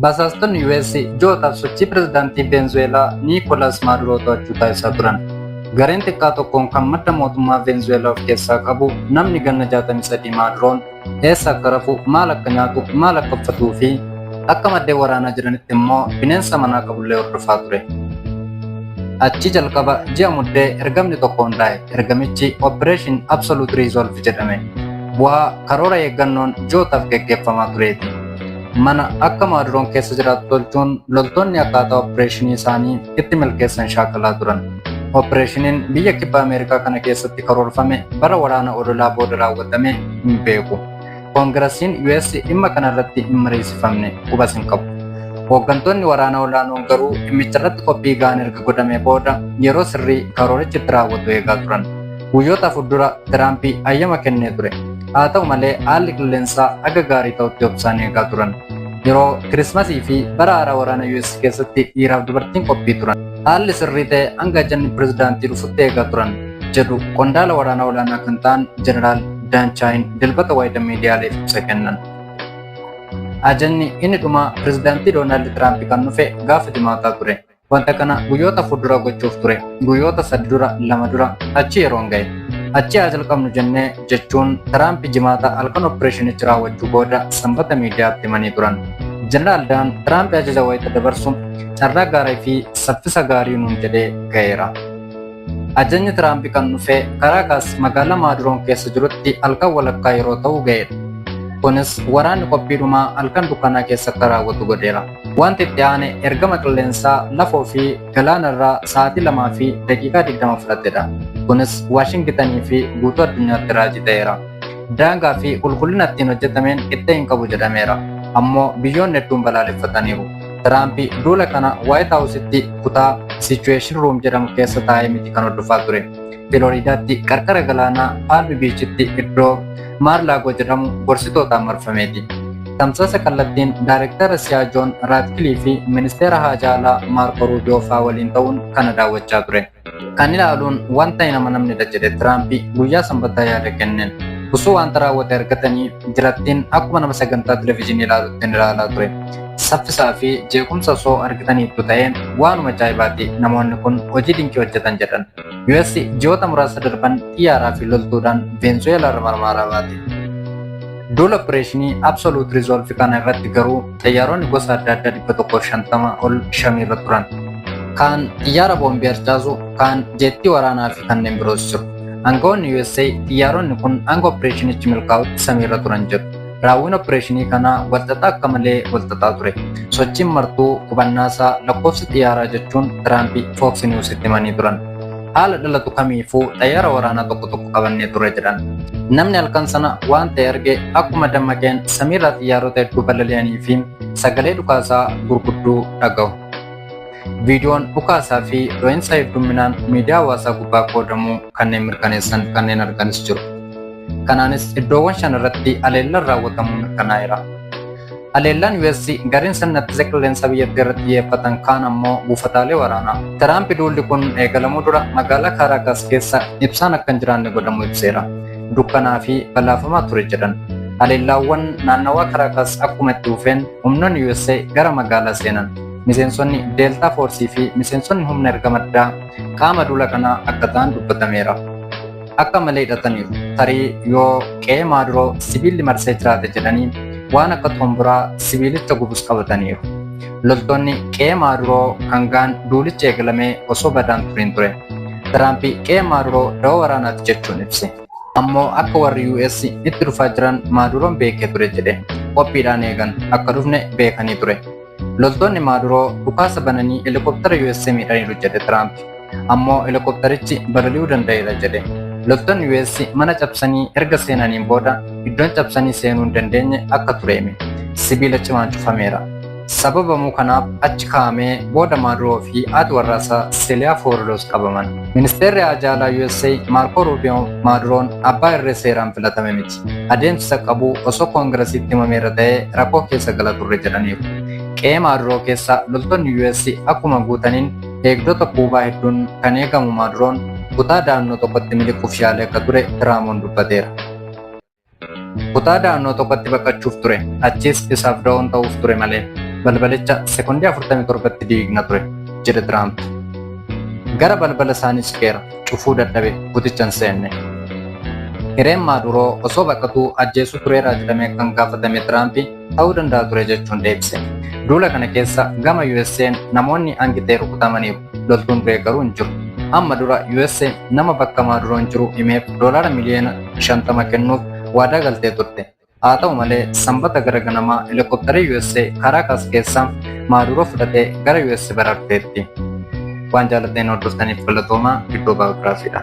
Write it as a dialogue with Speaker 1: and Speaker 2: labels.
Speaker 1: Basaastonni US ji'ootaaf sochii pirezidaantii Veenzuweelaa Niikolaas Maaduroo to'achuu taasisaa turan. Gareen xiqqaa tokkoon kan madda mootummaa Veenzuweelaa of keessaa qabu namni ganna 63 Maaduroon eessa akka rafu, maal akka nyaatu, maal akka uffatuu fi akka maddeen waraanaa jiranitti immoo bineensa manaa qabullee hordofaa ture. Achi jalqaba ji'a Muddee ergamni tokko hundaa'e. Ergamichi Operation Absolute Resolve jedhame. Bu'aa karoora eeggannoon ji'ootaaf geggeeffamaa tureeti. Mana akka Maaduroon keessa jiraatu tolchuun loltoonni akkaataa opereeshinii isaanii itti milkeessan shaakalaa turan. Opereeshiniin biyya kibba Ameerikaa kana keessatti karoorfame bara waraana odolaa booda raawwatame hin beeku. Koongirasiin US dhimma kanarratti hin mariisifamne, qubas hin qabu. Hooggantoonni waraanaa olaanoon garuu dhimmicharratti qophii ga'aan erga godhamee booda yeroo sirrii karoorichi itti raawwatu eegaa turan. Guyyoota 4 dura Tiraampi hayyama kennee ture. Haa ta'u malee haalli qilleensaa haga gaarii ta'utti obsaan eegaa turan. Yeroo Kirismasii fi bara haaraa waraana US keessatti dhiiraaf dubartiin qophii turan. Haalli sirrii ta'e hanga ajanni pirezidaantii dhufutti eegaa turan, jedhu qondaala waraanaa olaanaa kan ta'an Jeneraal Daan Chaayin Dilbata waayita miidiyaaleef ibsa kennan. Ajanni inni dhumaa pirezidaantii Doonaald Tiraamp kan dhufe gaafa Jimaataa ture. Wanta kana guyyoota 4 dura gochuuf ture. Guyyoota 3 dura, 2 dura, achi yeroon ga'e. Achi haa jalqabnu jennee, jechuun Tiraamp Jimaata halkan oppireeshinichi raawwachuu booda Sanbata miidiyaatti himanii turan. Jeneraal Daan Tiraamp ajaja wayita dabarsu carraa gaarii fi saffisa gaarii nuun jedhee ga'eera. Ajajni Tiraamp kan dhufe Karaakaas magaalaa Maaduroon keessa jirutti halkan walakkaa yeroo ta'u ga'edha. Kunis waraanni qophii dhumaa halkan dukkanaa keessa akka raawwatu godheera. Wanti itti aane ergama qilleensaa lafoo fi galaanarraa sa'aatii 2:20 fudhatedha. Kunis Waashingitanii fi guutuu addunyaatti raajii ta'eera. Daangaa fi qulqullina ittiin hojjetameen qixxee hin qabu jedhameera. Ammoo biyyoonni hedduun balaaleffataniiru. Tiraamp duula kana Waayit Haawusitti kutaa Situation Room jedhamu keessa taa'ee miti kan hordofaa ture. Filooriidaatti qarqara galaanaa Paalm Biichitti iddoo Maar-Laagoo jedhamu gorsitootaan marfameeti. Tamsaasa kallattiin Daayirektara siyaa Joon Raatkilii fi Ministeera Haajaa Alaa Maarko Ruubiyoo fa'aa waliin ta'uun kana daawwachaa ture. Kan ilaaluun wanta hin amanamnedha jedhe Tiraamp guyyaa Sanbataa yaada kenneen. Osoo wanta raawwate argatanii jirattiin akkuma nama sagantaa televezyiinii ilaalutti ilaalaa ture. Saffisaa fi jeequmsa osoo argitaniittu ta'ee waanuma ajaa'ibaati, namoonni kun hojii dinqii hojjetan, jedhan. US ji'oota muraasa darban xiyyaaraa fi loltuudhaan Veenzuweelaa irra marmaaraa baate. Duula Opereeshinii Absolute Resolve kana irratti garuu xiyyaaronni gosa adda addaa 150 ol shamiirra turan. Kaan xiyyaara boombii harcaasu, kaan jeettii waraanaa fi kanneen biroos jiru. Aangawoonni USA xiyyaaronni kun hanga opereeshinichi milkaa'utti samiirra turan jedhu. Raawwiin opereeshinii kanaa walxaxaa akka malee walxaxaa ture. Sochiin martuu qubannaasaa lakkoofsa xiyyaaraa jechuun Tiraampi Fox News'tti himanii turan. Haala dhalatu kamiifuu xayyaara waraanaa tokko tokko qabannee turre, jedhan. Namni halkan sana waan ta'e arge akkuma dammaqeen samiirraa xiyyaarota hedduu balali'anii fi sagalee dhukaasaa gurgudduu dhaga'u. Viidiyoon dhukaasaa fi dho'insa heddumminaan miidiyaa hawaasaa gubbaa qoodamuu kanneen mirkaneessan kanneen arganis jiru. Kanaanis iddoowwan shan irratti haleellaan raawwatamuu mirkanaa'eera. Haleellaan US gariin sirna ittisa qilleensaa biyyattii irratti xiyyeeffatan, kaan ammoo buufataalee waraanaa. Tiraamp duulli kun eegalamuu dura magaalaa Kaaraakaas keessa ibsaan akka hin jiraanne godhamuu ibseera. Dukkanaa fi balaafamaa ture jedhan. Haleellaawwan naannawaa Karaakaas akkuma itti fufeen humnoonni USA gara magaalaa seenan. Miseensonni Deeltaa Foorsii fi miseensonni humna ergama addaa qaama duula kanaa akka ta'an dubbatameera. Akka malee hidhataniiru. Tarii yoo qe'ee Maaduroo sibiilli marsee jiraate jedhanii waan akka xomboraa sibiilicha gubus qabataniiru. Loltoonni qe'ee Maaduroo kan ga'an duulichi eegalamee osoo badaan turiin ture. Tiraamp qe'ee Maaduroo dawoo waraanaati jechuun ibse. Ammoo akka warri US itti dhufaa jiran Maaduroon beekee ture jedhe. Qophiidhaan eegan, akka dhufne beekanii ture. Loltoonni Maaduroo dhukaasa bananii helikoptara US miidhaniiru jedhe Tiraamp. Ammoo helikoptarichi balali'uu danda'eera jedhe. Loltoonni US mana cabsanii erga seenaniin booda iddoon cabsanii seenuu hin dandeenye akka ture hime. Sibiila cimaan cufameera. Sababamuu kanaaf achi kaa'amee booda Maaduroo fi haati warraasaa Seliyaa Foorloos qabaman. Ministeerri Haajaa Alaa USA Maarkoo Ruubiyoo Maaduroon abbaa irree seeraan filatame miti. Adeemsisa qabu osoo koongirasiitti himameera ta'ee rakkoo keessa gala turre jedhaniiru. Qe'ee Maaduroo keessa loltoonni US akkuma guutaniin eegdota Kuubaa hedduun kan eegamu Maaduroon kutaa da'annoo tokkotti miliquuf yaalee akka ture Tiraamoon dubbateera. Kutaa da'annoo tokkotti baqachuuf ture. Achis isaaf da'oon ta'uuf ture malee. Balbalicha sekondii 47tti diigna ture, jedhe Tiraamp. Gara balbala isaanii siqeera, cufuu dadhabe, kuticha hin seenne. Hireen Maaduroo osoo baqatuu ajjeesuu tureeraa jedhamee kan gaafatame Tiraamp ta'uu danda'a ture jechuun deebise. Duula kana keessa gama USA'n namoonni hangi ta'e rukutamaniiru, loltuun du'e garuu hin jiru. Amma dura USA nama bakka Maaduroon jiru himeef doolaara miliyoona 50 kennuuf waadaa galtee turte. Haa ta'u malee Sanbata gara ganamaa helikoptarri USA Kaaraakas keessaa Maaduroo fudhatee gara US bararteetti. Waan jaalatanii hordoftaniif galatoomaa. Iddoo baayogiraafiidha.